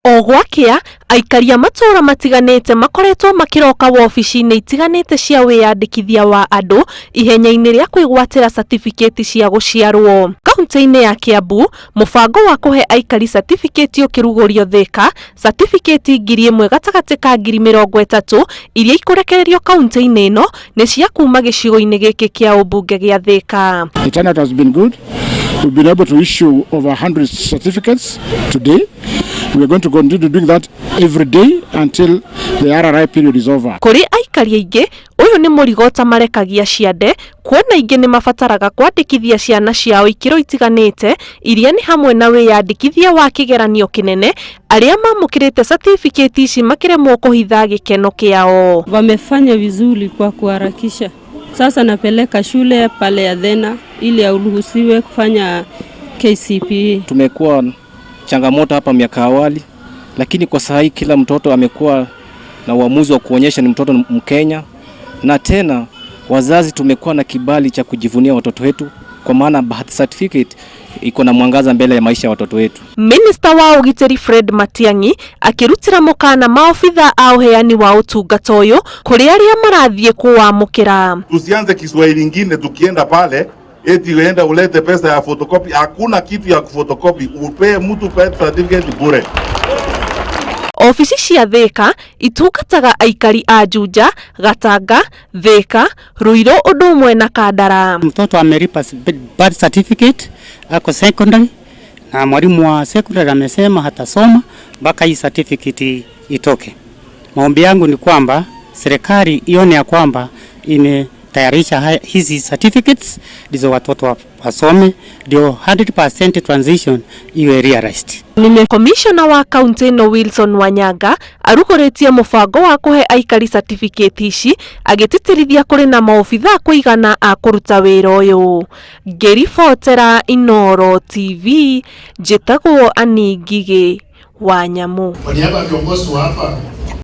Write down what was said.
O gwakĩa, aikari a matũũra matiganĩte makoretwo makĩroka wobici-inĩ itiganĩte cia wĩyandĩkithia wa andũ ihenya-inĩ rĩa kwĩgwatĩra certificate cia gũciarwo. Kauntĩ-inĩ ya Kiambu, mũbango wa kũhe aikari certificate ũkĩrugũrio Thika, certificate 1000 gatagatĩ ka 30,000 iria ikũrekererio kauntĩ-inĩ ĩno nĩ cia kuma gĩcigo-inĩ gĩkĩ kĩa ũmbunge gĩa Thika. The turnout has been good. We've been able to issue over 100 certificates today. We are going to continue doing that every day until the RRI period is over. Kũrĩ aikari aingĩ, ũyũ nĩ mũrigo ũtamarekagia ciande, kuona aingĩ nĩ mabataraga kwandĩkithia ciana ciao ikĩro itiganĩte iria nĩ hamwe na wĩyandĩkithia wa kĩgeranio kĩnene, arĩa mamũkĩrĩte certificate ici makĩremwo kũhitha gĩkeno kĩao. Wamefanya vizuri kwa kuharakisha. Sasa napeleka shule pale ya Thena ili aruhusiwe kufanya KCPE. Tumekuwa changamoto hapa miaka awali, lakini kwa sasa kila mtoto amekuwa na uamuzi wa kuonyesha ni mtoto Mkenya, na tena wazazi tumekuwa na kibali cha kujivunia watoto wetu, kwa maana birth certificate iko na mwangaza mbele ya maisha ya watoto wetu. Minista wa ũgitĩri Fred Matiang'i akĩrutĩra mũkana maobitha a ũheani wa ũtungata ũyũ kũrĩ arĩa marathiĩ kũwamũkĩra. Tusianze Kiswahili ingine tukienda pale eti uenda ulete pesa ya photocopy. Hakuna kitu ya photocopy, upee mtu birth certificate bure. Obici cia Thika itungataga aikari a Juja, Gatanga, Thika, Ruiru ũndũ ũmwe na Kandara. Mtoto amelipa birth certificate, ako secondary na mwalimu wa secondary amesema hatasoma mpaka hii certificate itoke. Maombi yangu ni kwamba serikali ione ya kwamba imetayarisha hizi certificates ndizo watoto wasome, ndio 100% transition iwe realized. Komishona wa kaunti ĩno Wilson Wanyanga arugũrĩtie mũbango wa kũhe aikari certificate ici, agĩtĩtĩrithia kũrĩ na maobitha kũigana a kũruta wĩra ũyũ. Ngĩribotera Inooro TV, njĩtagwo Annie Ngigĩ wa Nyamu. Kwa niaba ya viongozi wa hapa